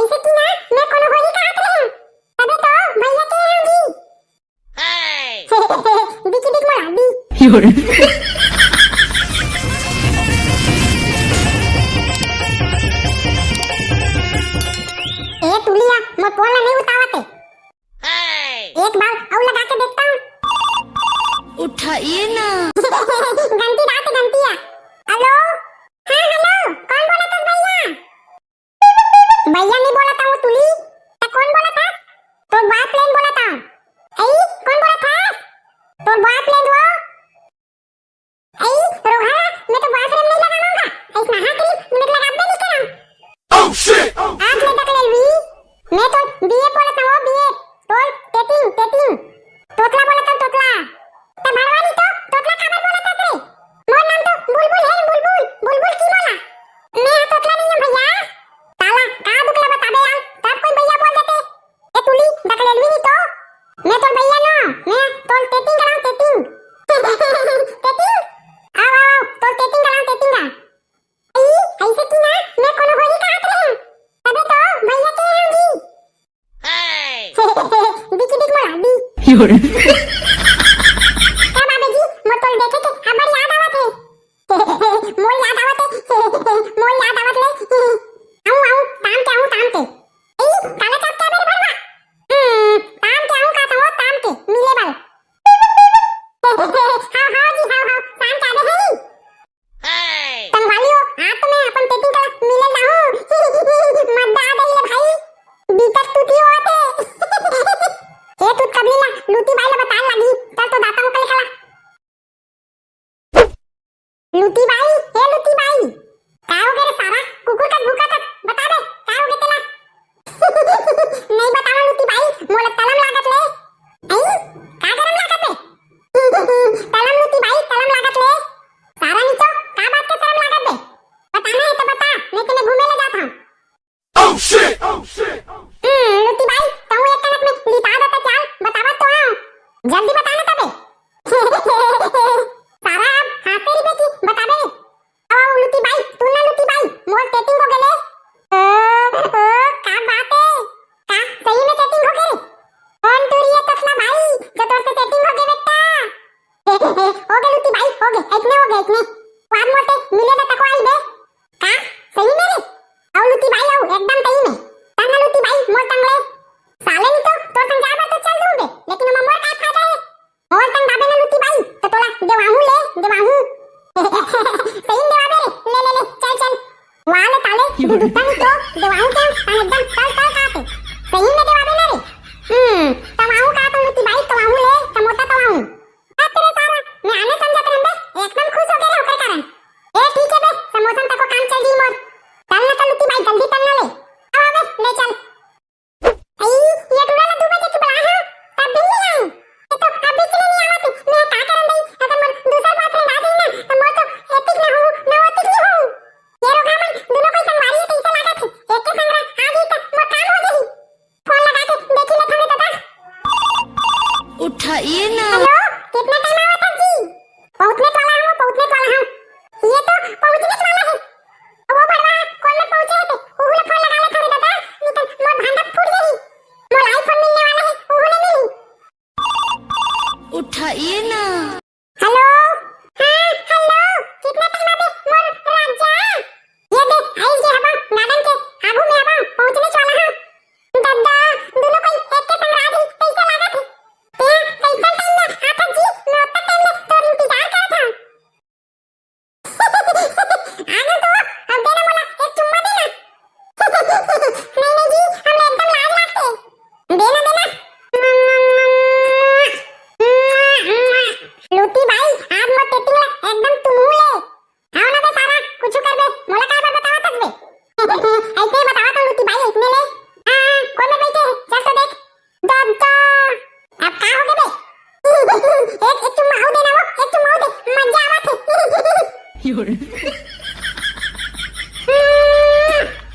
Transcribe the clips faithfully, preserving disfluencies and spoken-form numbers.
अइसे कि ना, मैं कोनो होरी कहत रहेंव। तभे तो भइया केहे हंव जी। दी कि दी मोला, दी। ए तुलिया, मोर फोन ला नइ उठावत हे। एक बार अउ लगा के देखता हूँ। उठाइए ना। गंती बात हे, गंती हे। हेलो? हाँ, हेलो, कोन बोलत हस भइया? भइया नइ बोलत हंव तुली, त कोन बोलत हस? तोर बॉयफ्रेंड बोलत हंव। अई, कोन बोलत हस? तोर बॉयफ्रेंड वो। अई, रोहा, मैं तो बॉयफ्रेंड नइ लगावंव गा। अइसना हा क्लिप मैं तो लगाबे नइ करंव। Oh, shit! आज ले तक ले लुई। मैं तो बीएफ बोलत हंव, बीएफ। तोर तेतिंग, तेतिंग। तोतला बोलत हंव, तोतला। त भड़वा नइ तो तोतला काबर बोलत हस रे? मोर नाम तो बुलबुल हे, बुलबुल। बुलबुल की बोला? मैं हा तोतला नइ हंव भइया। साला, का दुख ला बताबे यार, तब कोई भइया बोल देते। ए तुली, दकलेलवी नइ तो। मैं तोर भइया नों, मैं तोर तेतिंग करा, तेतिंग। तेतिंग? आव, आव, आव, तोर तेतिंग करा, तेतिंग करा। ई, अइसे कि ना, मैं कोनो होरी कहत रहेंव। तभे तो भइया केहे हंव जी। दी कि दी मोला, दी। का बाबे जी, मोर तोला देखे के अब्बड़ याद आवत हे। मोर याद आवत हे, मोर याद आवत ले। आऊं, आऊं, ताम के आऊं, ताम के। ए, काला चाप के बेर भरवा। हम्म, ताम के आऊं का तो, ताम के, मिले बल। हाँ, हाँ जी, हाँ, हाँ, ताम के आबे हे। संगवारी हो, आज तो मैं अपन तेतिंग करा मिले जाहूं। मजा आ गई ले भाई। बीतत तू थी होते। ए, तू कबली ला, लूटी बाई ला बताए लागी। चल तो दाता हूं कल खला। लूटी बाई, ए लूटी बाई। का हो गे रे सारा? कुकुर का भूखा था। बता बे, का हो गे तेला? नहीं बतावा लूटी बाई, मोला तलम लागत ले। आई, का गरम लागत हे? तलम लूटी बाई, तलम लागत ले। सारा नीचो, का बात के शरम लागत बे? बताना हे तो बता, मैं तेने घूमे ले जात हूं। Oh shit! Oh shit! हम्म, लूटी बाई, तहूं एक कनक में लिपा दे तो चाल, बतावत तो हंव। जल्दी बता ना तबे। सारा अब हांसे रहिबे कि बताबे। अउ, अउ, लूटी बाई, तू ना लूटी बाई, मोर तेतिंग हो गेले। ओ, ओ, का बात हे? का सही में तेतिंग हो गे? कौन टूरी हे तोतला बाई, जो तोर से तेतिंग हो गे बेटा? हो गे लूटी बाई, हो गे, अइसने हो गे, अइसने। बाद मोर से मिले ला तको आइबे। का? सही में रे? अउ लूटी बाई अउ, एकदम सही में। तंग लूटी बाई, मोर तंग ले। साले नइ तो तोर संग जाए बर तो चल दूं बे, लेकिन ओमा मोर का फायदा हे? मोर तंग जाबे ना लूटी बाई, तो तोला देवाहूं ले, देवाहूं। सही में देवाबे रे, ले, ले, ले, चल, चल। वाह ले ताले, दू दुत्ता नइ तो देवाहूं के, तंग एकदम तल, तल काटे। सही में देवाबे ना रे। हम्म, तवाहूं का तो लूटी बाई, तवाहूं ले, तमोटा तवाहूं। अरे सारा, मैं आने समझत रहंव बे, एकदम खुश हो गे रे ओकर कारण। ए, ठीक हे बे, समोसन तको काम चल दी मोर। चल ना तो लूटी बाई, जल्दी चल ना ले। आव, आव बे, ले चल। अई, ये टूरा ला दू बजे के बुलाए हंव, तब भी नइ आए। ये तो अभी के लिए नइ आवत हे। मैं का करंव बे, अगर मोर दूसर boyfriend आ जाही ना, तो मोर तो एतिक ना होहूं, ना ओतिक नइ होहूं। ये रोगहा मन दूनों कोई संगवारी हे, कइसे लागत हे? एके संग आ जाही त मोर काम हो जाही। फोन लगा के देखी लेथंव रे दादा। उठाइए ना। हेलो, कितना टाइम आवत हस जी? पहुंचने वाला हूं, पहुंचने वाला हूं। ये तो पहुंचने वाला हे। वो भड़वा कॉल में पहुंचे हे ते, उहू ला फोन लगा लेथंव रे दादा, नहीं तो मोर भांडा फूट जाही। मोर iPhone मिलने वाला हे, उहू नइ मिली। उठाइए ना। हेलो, हाँ, हेलो, कितना टाइम आबे मोर राजा? ये दे, आइस गे हबा, गार्डन के आगू में हबा, पहुंचने वाला हूं। दद्दा, दूनों कोई एके संग आ जाही, कइसे लागत हे? तें कइसन टाइम में आथस जी, मैं ओतका टाइम ले तोर इंतजार करत हंव। आगे तो, अब देना मोला, एक चुम्मा देना। नहीं, नहीं जी, हमला एकदम लाज लागथे। देना, देना। लूटी बाई, आज मोर तेतिंग ला एकदम तुमहू ले। आओ ना बे सारा, कुछु करबे, मोला काय बर बतावत हस बे? अइसने बतावत हंव लूटी बाई, अइसने ले। हाँ, हाँ, कोन में बइठे हे? चल तो देख। दद्दा। अब का हो गे बे? एक, एक चुम्मा अउ देना वो, एक चुम्मा अउ दे, मजा आवत हे।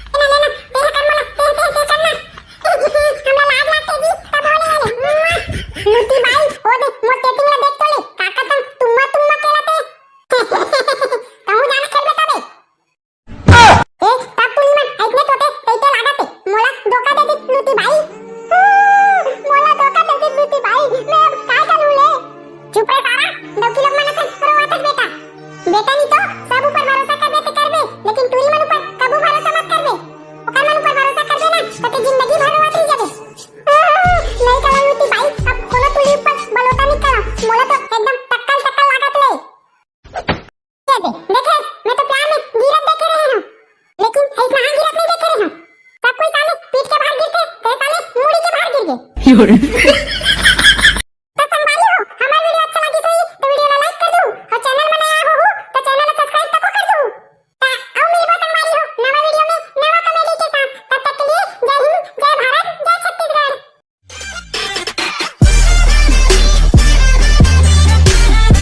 लेना, लेना, तेरे कर मोला, तेरे, तेरे, तेरे करना। हमरा लाज लागथे जी, तब होले, होले। लूटी बाई, ओ दे, मोर तेतिंग ला देख तो ले, काका तंग तुम्मा, तुम्मा केला ते। कहूँ जाना खेलबे तबे। ए, तब तुली मन अइसने तोते तइसे लागत हे। मोला धोखा दे दिस लूटी बाई। हम्म, मोला धोखा दे दिस लूटी बाई। मैं अब का करूं ले? चुप रे सारा, दौकी लोग मन असन रोवत हस बेटा। बेटा नहीं तो सब ऊपर भरोसा करबे ते करबे, लेकिन टूरी मन ऊपर कबू भरोसा मत करबे। ओकर मन ऊपर भरोसा करबे ना, तो ते जिंदगी भर रोवत रह जाबे। हम्म, नहीं करा लूटी बाई, अब कोनो टूरी ऊपर भरोसा नहीं करा। मोला तो एकदम टक्कल टक्कल लागत ले। ये दे, देखे, मैं तो प्यार में गिरत देखे रहे हूँ, लेकिन ऐसा गिरत नहीं देखे रहे हूँ। सब कोई साले पीठ के बाहर गिरते, ते साले मुड़ी के बाहर गिर गए।